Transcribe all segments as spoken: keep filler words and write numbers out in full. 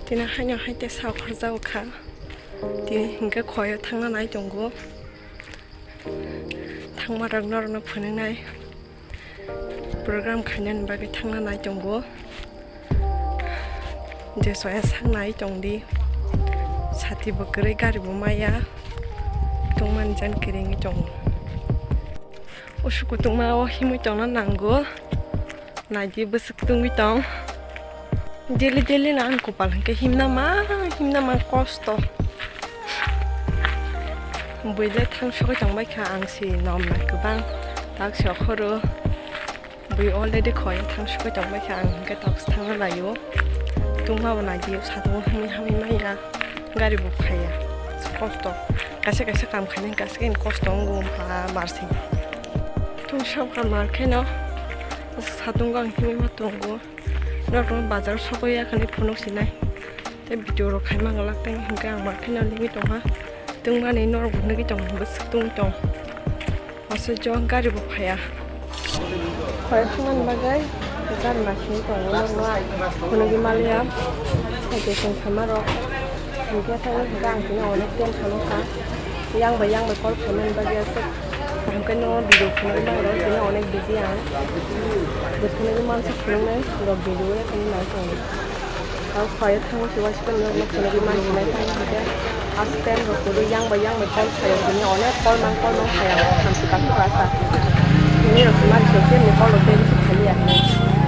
Tini haino hai tei sa khorjao kha. Tini hinkhe khoyo thangna nai tongo. Thangma rok norokno phunuknai. Program khainani bagwi thangna nai tongo. Je soya sak nai tongdi. Sati bo kwrwi, gari bo maya. Tongmani jan kwrwi wngwi tongo. Usu kutungma o himwi tongna nango. Naidi bwswk tungwi tong. Daily daily no ang kopal hinkhe himna ma, himna ma kosto. Bwile thang sogwi tongbai kha ang si nom na kwbang. Tak se okhoro. Bwi already khoi thang sogwi tongbai kha ang hinkhe tak se thangna laio. Tungma bo naidi satungo hamwi hamwi maya. Gari bo phaiya. Kosto. Kaisa kaisa kam khainai kaisa khe kosto wngo wngkha marsing. Tung sab kam mar kheno. Satungo ang himwi ma tongo. Norok bazar sogwi yakhani phunuk sinai. Tei video rok khai manglak tei hinkhe ang ma kheno limit tongha. Tungmani norok bo nugwi tong bwswk tungwi tong. Aswk jok gari bo phaiya. Khoi thumani bagwi gari ma simi tongo norokno phunugwi maliya. Hai tei tong khaima rok hinkhe thangwi hinkhe ang tini onek tension wngkha. Yang bai yang bai call khaimani bagwi aswk. Kaham khe no video phunugwi mano, tini onek busy ang. Je phunugwi mansa phunuknai, rok video ya phunugwi nai tongo. Tao khwlai thango se waisa phano no phunugwi mansinai thango hwnkhe. As time rok kwrwi yang bai yang bai call khaio, tini onek call mang call mang khaio, hamsi kha kha sa. Tini rok se mari se ni call rok tei bisi khaliya.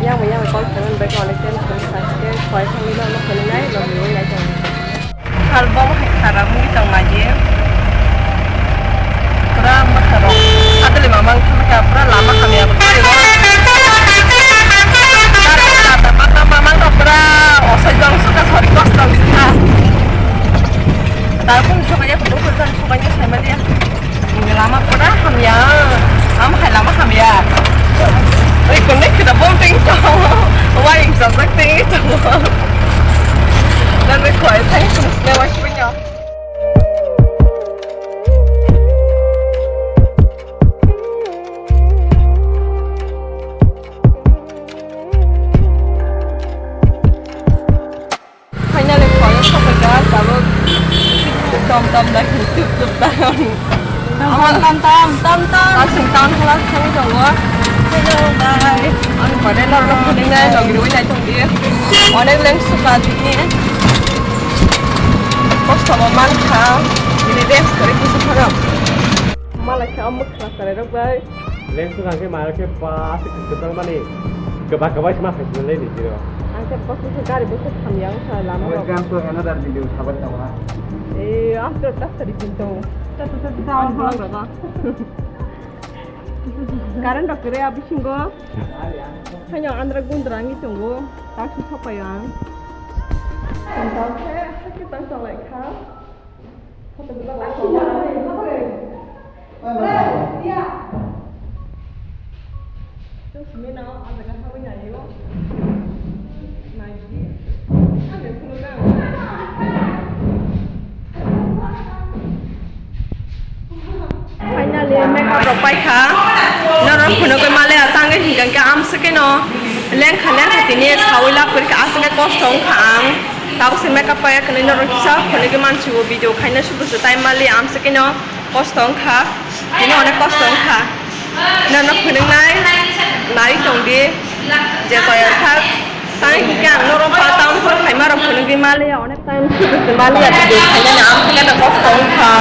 Yang bai yang bai call khaimani bagwi onek time phunuksa, tei khwlai thangwi no phunuknai, rok video nai tongo. Sal bo hai khara wngwi tong lai di. Pura mwkhang rok sadili mamang thangkha, pura lama hamya bo tei rok. Mamang rok pura osai jong suka sori kosto wngkha. Tabuk sobai ya, tabuk sobai ya, sobai ya. Lama pura hamya, am hai lama hamya. Oi, connect kita bom ting tong. Wai, jajak ting tong. Dan oi, koi thai sung sne wai sung ya. Finally, college sokphaikha, tabuk tom tom da, tuk tuk da. Tom tom tom tom tom. Aswk town hall thangwi tongo. Hello, bye. Ang pore norokno phunuknai, logirwi nai tongdi. Onek leng suka tini. Kosto bo mankha. Tini rest kore kisa phano. Malai khe omo khna chwrai rok bai. Lens wngkha khe maro khe ba aswk kwtal mani kwbak kwbai se ma phai sinai le ni tiro. Ang khe bokhe khe gari bwswk hamya wngkha lama rok. Welcome to another video, sabar tamo ha. Eh, after that sari pinto. Current rok kwrwi a bisingo. Haino andra gundra wngwi tongo. Tak se sokpaio ang. Tang khe hakhe tang chalai kha. Finally, makeup rok paikha. Norok phunugwi maliya tangwi hinkhe amswkeno lengkha lengkha tini sawi lab kwrwikha aswk kosto wngkha ang. Tabuk se makeup paiya khwnwi norok kisa phunugwi mansigo video khaina subusu time mali amswkeno kosto wngkha. Tini onek kosto wngkha. Norok phunuknai nai tongdi je toyar thak. Tang hinkhe ang norok pa town phoro phaima rok phunukdi maliya onek time subusu maliya video khainani amswkeno kosto wngkha.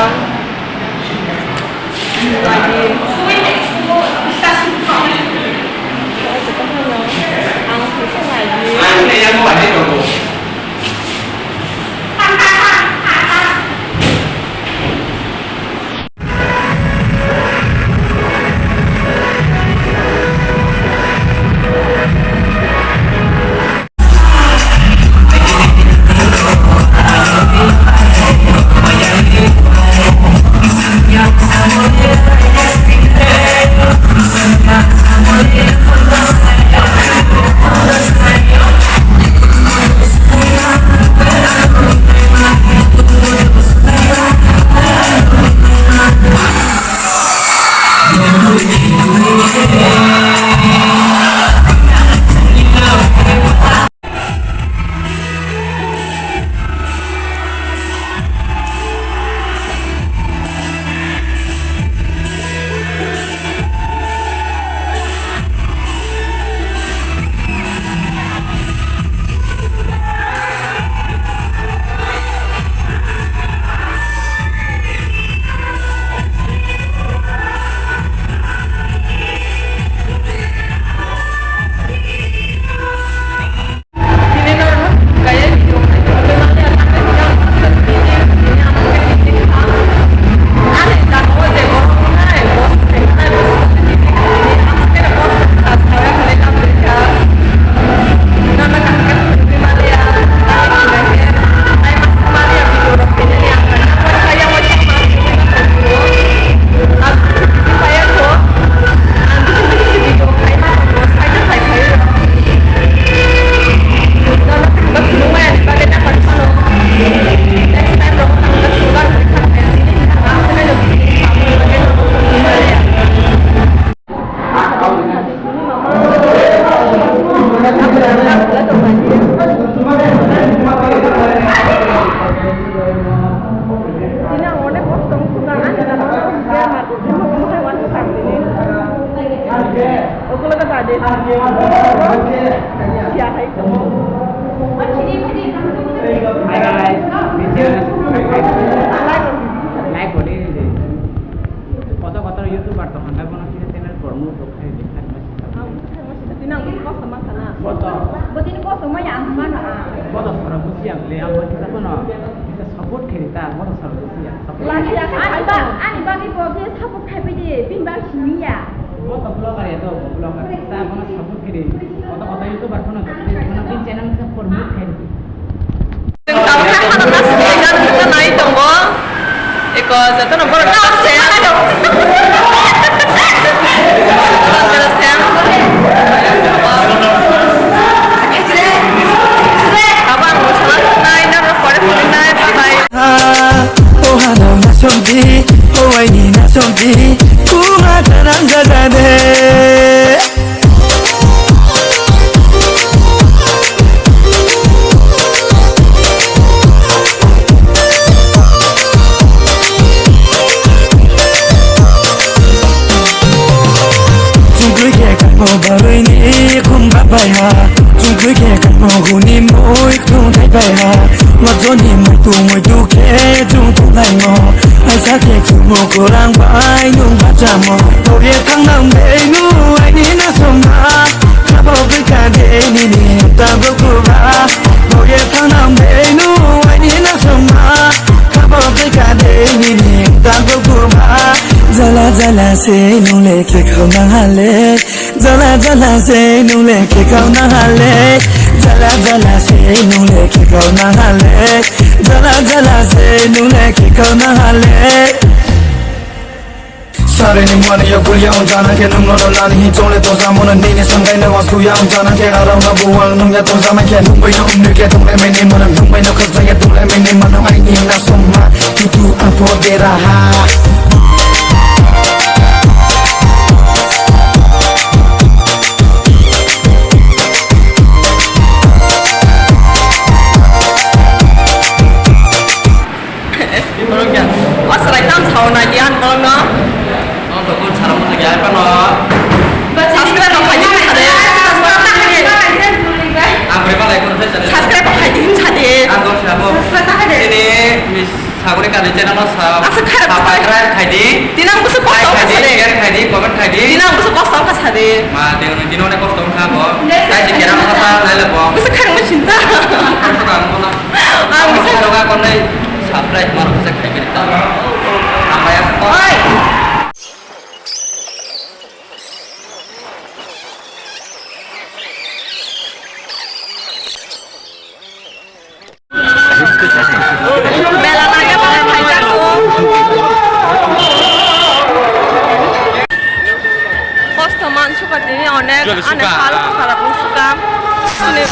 Hi guys, video like boni de. Kotor kotor YouTuber tong hwnba bono kisa channel promote rok khai de. Ang bwswk khai masa twi nang bwswk kosto man sana. Boto. Botini kosto maya ang mano ang. Boto sora busi ang le ang botisa bono. Kisa support khai ta boto sora busi ang. Support. Ani ba ani bagwi bo khe support khai bai de. Bini bagwi simi ya. Boto vlogger ya to vlogger. Ta bono support khai de. Kotor kotor YouTuber bono bono tin channel kisa promote khai de. Chwng tabuk khe khana nasini nai tongo. Eko jotono borok ta se. Abo ang mosola nai, norok pore pore nai, bye bye. O hano nasongdi, o aini nasongdi, kuma tanang jajade. Chungkui khe kaimo barwi ni khum bak bai ha. Chungkui khe kaimo huni mui khum thai bai ha. Wajoni muitu muitu khe chung thung laimo. Aisa khe khumu kwrang bai nung bachamo. Boye thangnang benu aini nasongma. Khabo bwkha de nini ta bukuba. Boye thangnang benu aini nasongma. Khabo bwkha de nini ta bukuba. Jala jala se nung le khe khau nang hale. Jala jala se nung le khe khau nang hale. Jala jala se nung le khe khau nang hale. Jala jala se nung le khe khau nang hale. Sare ni mani yo gulia on jana ke nung no lani hi chole to jamona nini sangai na was guya on jana ke arau na buang nung ya to jama ke nung bai no um ke tung le meni mana nung bai no khajaya tung le meni mana ai ni na somma. Itu apo dera ha. O chwrai tam sao nai di ang borok no. Ang dokun sara mo lagi apa no? Subscribe rok khai di sa de. Ang beri malai ko sa de. Subscribe rok khai di sa de. Ang dok sabo. Ini mis sagori kani channel no sa. Asa kharap. Subscribe khai di. Tinang busu kosto khai di, sa de. Share khai di, comment khai di. Tinang busu kosto ka sa de. Ma de no dino ne kosto ka bo. Khai di kera ma sa nai le bo. Busu kharap ma sinta. Kosto ka mo na. Ang bisa. Ang bisa. Subscribe maro sa khai di. Ang bayar. Oi. Mela naga naga phaijago. Kosto man suka tini onek. Ani hal kharap suka. Ani.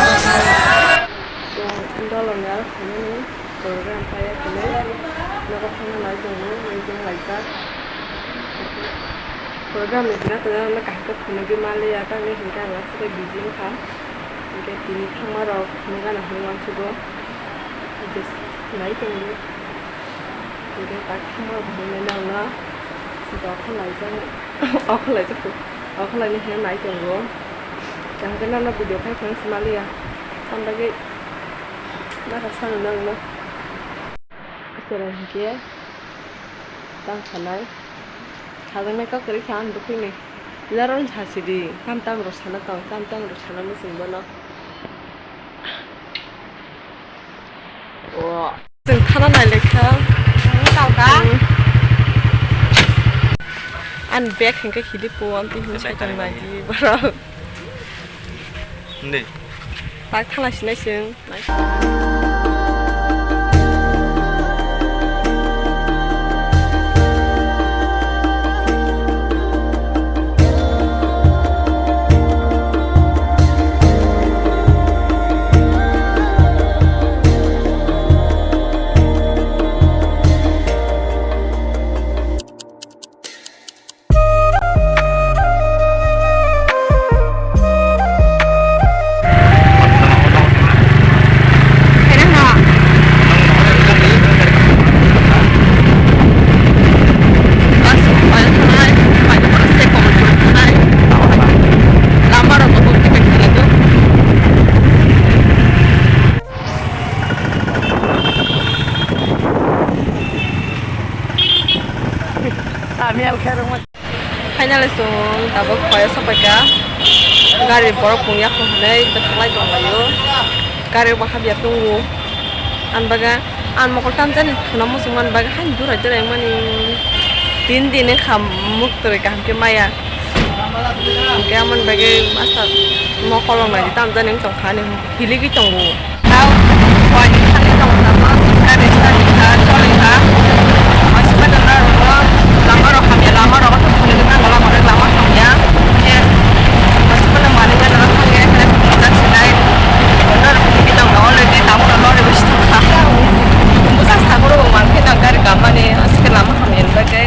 Chwng dolongni aro phunukni program khlaiya hinwi nogo thangna nai tongo, wngkhe laijak. Program ni bwkha tongo, ano kaham khe phunugwi manliya, tamni hinkhe ang aswk busy wngkha. Hinkhe tini thangma rok phunuk gana hinwi uansugo, just nai tongdi. Hinkhe tak thangma rok phunuknai nangno, hinkhe okhorlaijak, okhorlaijak, okhorlaini hinwi nai tongo. Kaham khe nono video khai phano se manliya, tamni bagwi. Naka sano nangno. Chwrai hinkhe tang sanai. Sajaknai kok kwrwi kha ang bukhukni. Jaro wng sasi di. Tam tam rw sana tong, tam tam rw sana muchung bono. O. Chwng thana nai lekha. Tawkha. Hmm. Ani bag hinkhe hidi po, amtwi hinwi sakang nai di borok. Hindi. Tak thana sinai chwng. Khaina Finally chwng tabuk khoya sopaikha. Gari borok pungya hinwi bwthaklai tonglaio. Gari bo habya tongo. Ani bagwi ang mokol tamjani thuna muchung mani bagwi haino durai durai mani tin din wngkha muk twrwi kaham khe maya. Hwnkhe amoni bagwi asta mokol rok naidi tamjani wng tongkha ani hiligwi tongo. Tao, hoi ni thani tongo tamo, gari start kha, choli kha. Aswk no norok lama rok hamya, lama rok to phone nang lama rok lama hamya. Khe aswk no mani gana thangya, khe phone jak sinai. Norok ni bilang no already tamo no lori bisi thangkha. Busa sagoro bo mankhe nang gari kamani, aswk lama hamya ni bagwi.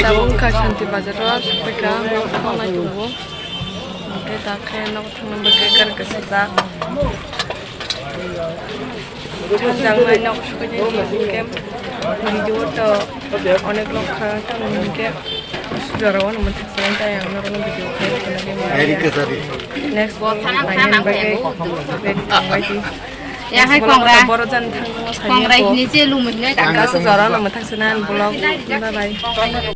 Tabuk wngkha Shanti Bazar o, sophaikha, nok thang nai tongo. Hwnkhe dakhe nok thangna bagwi gari kasijak. Changjak nai nok sokhe nini hwnkhe video to onek lok kha tamo hwnkhe. Jora wano mwthang swnam tai ang norokno video khai khwna di maya. Next vlog naina bagwi ready tongbai di. Ya hai kongra. Boro jan thangmo kongra hini je lumo hini. Ang kaisa jora wano mwthang swnam vlog. Bye bye.